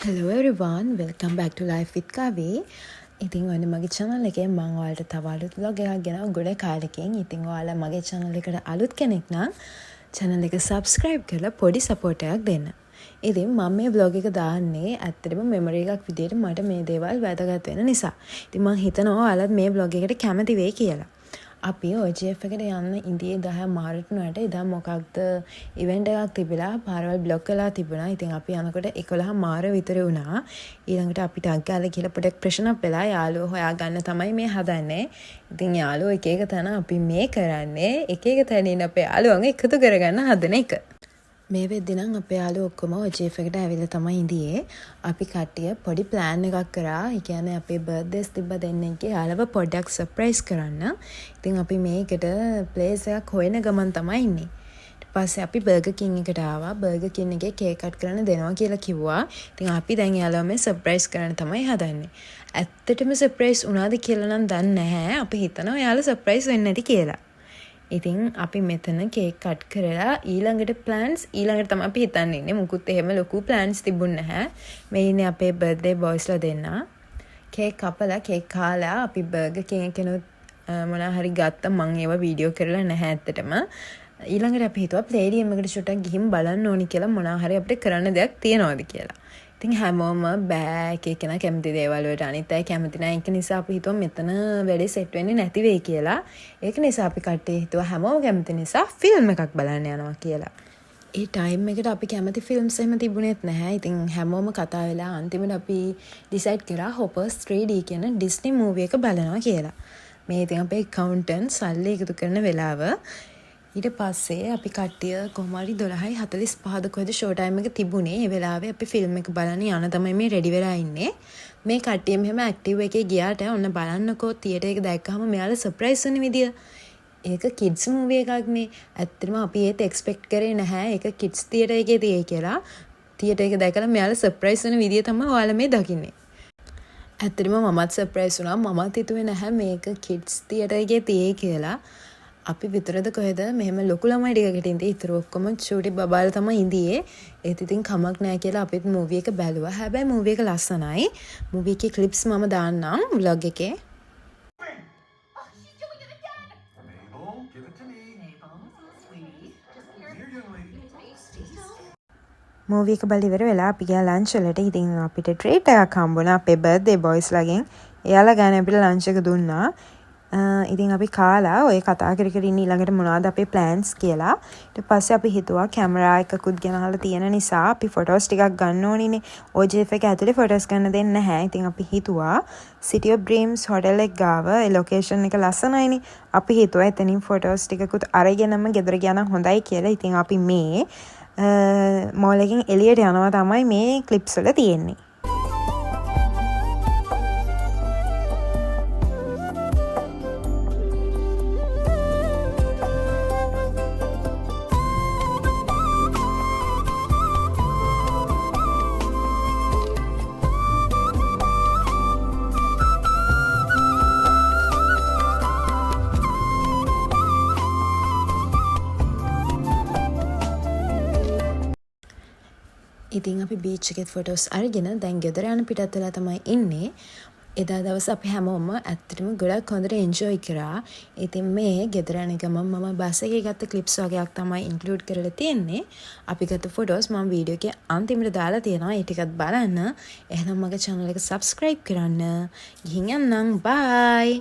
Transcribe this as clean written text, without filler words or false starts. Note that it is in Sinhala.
Hello everyone, welcome back to Life with Kavi. ඉතින් ඔන්න මගේ channel එකේ මං ඔයාලට තව අලුත් vlog එකක් ගෙනාවා ගොඩ කාලෙකින්. ඉතින් ඔයාලා මගේ channel එකට අලුත් කෙනෙක් නම් channel එක subscribe කරලා පොඩි support එකක් දෙන්න. ඉතින් මම මේ vlog එක දාන්නේ ඇත්තටම memory එකක් විදියට මට මේ දේවල් වැදගත් වෙන නිසා. ඉතින් මං හිතනවා ඔයාලත් මේ vlog එකට කැමති වෙයි කියලා. අපි OGF එකට යන්න ඉඳියේ 10 මාරට වුණාට එදා මොකක්ද ඉවෙන්ට් එකක් තිබිලා පාරවල් බ්ලොක් වෙලා තිබුණා. ඉතින් අපි යනකොට 11 මාර විතර වුණා. ඊළඟට අපි ටක් ගාලා කියලා පොඩක් ප්‍රෙෂර් අප් වෙලා යාළුවෝ හොයාගන්න තමයි මේ හදන්නේ. ඉතින් යාළුවෝ එක එක තැන අපි මේ කරන්නේ එක එක තැන ඉන්න අපේ යාළුවන්ව එකතු කරගන්න හදන එක. මේ වෙද්දි නම් අපේ යාළුවෝ ඔක්කොම OGF එකට ඇවිල්ලා තමයි හිටියේ. අපි කට්ටිය පොඩි ප්ලෑන් එකක් කරා. ඒ කියන්නේ අපේ බර්ත්ඩේස් තිබ්බ දෙන්නෙක්ගේ එයාලව පොඩ්ඩක් සර්ප්‍රයිස් කරන්න. ඉතින් අපි මේකට ප්ලේස් එකක් හොයන ගමන් තමයි ඉන්නේ. ඊට පස්සේ අපි බර්ගර් කිං එකට ආවා. බර්ගර් කිං එකේ කේක් කට් කරන්න දෙනවා කියලා කිව්වා. ඉතින් අපි දැන් එයාලව මේ සර්ප්‍රයිස් කරන්න තමයි හදන්නේ. ඇත්තටම සර්ප්‍රයිස් වුණාද කියලා නම් දන්නේ නැහැ. අපි හිතනවා එයාලා සර්ප්‍රයිස් වෙන්නේ නැති කියලා. ඉතින් අපි මෙතන කේක් කට් කරලා ඊළඟට ප්ලෑන්ස් ඊළඟට තමයි අපි හිතන් ඉන්නේ. මුකුත් එහෙම ලොකු ප්ලෑන්ස් තිබුණ නැහැ. මේ ඉන්නේ අපේ බර්ත්ඩේ බොයිස්ලා දෙන්නා. කේක් කපලා කේක් කාලා අපි බර්ගර් කිං එකෙනුත් මොනවා හරි ගත්තා. මං ඒවා වීඩියෝ කරලා නැහැ ඇත්තටම. ඊළඟට අපි හිතුවා ප්ලේඩියම් එකට චුට්ටක් ගිහින් බලන්න ඕනි කියලා, මොනවා හරි අපිට කරන්න දෙයක් තියනවාද කියලා. ඉතින් හැමෝම බෑ, එක එකනා කැමති දේවල් වලට අනිත් අය කැමති නෑ. ඒක නිසා අපි හිතුවා මෙතන වැඩේ සෙට් වෙන්නේ නැති වෙයි කියලා. ඒක නිසා අපි කට්ටිය හිතුවා හැමෝම කැමති නිසා ෆිල්ම් එකක් බලන්න යනවා කියලා. ඒ ටයිම් එකට අපි කැමති ෆිල්ම්ස් එහෙම තිබුණෙත් නැහැ. ඉතින් හැමෝම කතා වෙලා අන්තිමට අපි ඩිසයිඩ් කරා හොපර්ස් 3D කියන ඩිස්නි මූවි එක බලනවා කියලා. මේ ඉතින් අපේ ඇකවුන්ටන්ට් සල්ලි එකතු කරන වෙලාව. ඊට පස්සේ අපි කට්ටිය කොහොම හරි 12:45ද කොහෙද ෂෝ ටයිම් එක තිබුණේ. ඒ වෙලාවේ අපි ෆිල්ම් එක බලන්න යන තමයි මේ රෙඩි වෙලා ඉන්නේ. මේ කට්ටිය මෙහෙම ඇක්ටිව් එකේ ගියාට ඔන්න බලන්නකෝ තියටර් එක දැක්කහම මෙයාලා සර්ප්‍රයිස් වෙන විදිය. ඒක කිඩ්ස් මූවි එකක් නේ. ඇත්තටම අපි ඒත් එක්ස්පෙක්ට් කරේ නැහැ ඒක කිඩ්ස් තියටර් එකේ තියෙයි කියලා. තියටර් එක දැකලා මෙයාලා සර්ප්‍රයිස් වෙන විදිය තමයි ඔයාලා මේ දකින්නේ. ඇත්තටම මමත් සර්ප්‍රයිස් වුණා. මමත් හිතුවේ නැහැ මේක කිඩ්ස් තියටර් එකේ තියෙයි කියලා. අපි විතරද කොහෙද මෙහෙම ලොකු ළමයි ටිකකට ඉඳී, ඉතුරු ඔක්කොම චූටි බබාලා තමයි ඉඳියේ. ඒත් ඉතින් කමක් නෑ කියලා අපිත් මූවි එක බැලුවා. හැබැයි මූවි එක ලස්සනයි. මූවි එකේ ක්ලිප්ස් මම දාන්නම් ව්ලොග් එකේ. Oh, she's doing it again! Mabel, give it to me. Mabel, sweetie, just here. Here, young lady. Stay still. Movie එක බලලා ඉවර වෙලා අපි ගියා ලන්ච් වලට. ඉතින් අපිට ට්‍රීට් එකක් හම්බුණා අපේ බර්ත්ඩේ බොයිස්ලාගෙන්. එයාලා ගානේ අපිට ලන්ච් එක දුන්නා. ඉතින් අපි කාලා ඔය කතා කර කර ඉන්නේ ඊළඟට මොනවද අපේ ප්ලෑන්ස් කියලා. ඊට පස්සේ අපි හිතුවා කැමරා එකකුත් ගෙනහලා තියෙන නිසා අපි ෆොටෝස් ටිකක් ගන්න ඕනිනේ. OGF එක ඇතුලේ ෆොටෝස් ගන්න දෙන්නේ නැහැ. ඉතින් අපි හිතුවා City of Dreams hotel එක ගාව ඒ ලොකේෂන් එක ලස්සනයිනේ. අපි හිතුවා එතනින් ෆොටෝස් ටිකකුත් අරගෙනම ගෙදර ගියා නම් හොඳයි කියලා. ඉතින් අපි මේ මෝල් එකෙන් එළියට යනවා තමයි මේ ක්ලිප්ස් වල තියෙන්නේ. ඉතින් අපි බීච් එකෙත් ෆොටෝස් අරගෙන දැන් ගෙදර යන පිටත් වෙලා තමයි ඉන්නේ. එදා දවස් අපි හැමෝම ඇත්තටම ගොඩක් හොඳට එන්ජොයි කරා. ඉතින් මේ ගෙදර යන ගමන් මම බස් එකේ ගත්ත ක්ලිප්ස් වගේක් තමයි ඉන්ක්ලූඩ් කරලා තියෙන්නේ. අපි ගත්ත ෆොටෝස් මම වීඩියෝ එකේ අන්තිමට දාලා තියෙනවා. ඒ ටිකත් බලන්න. එහෙනම් මගේ channel එක subscribe කරන්න. ගිහින් යන්නම්. බයි.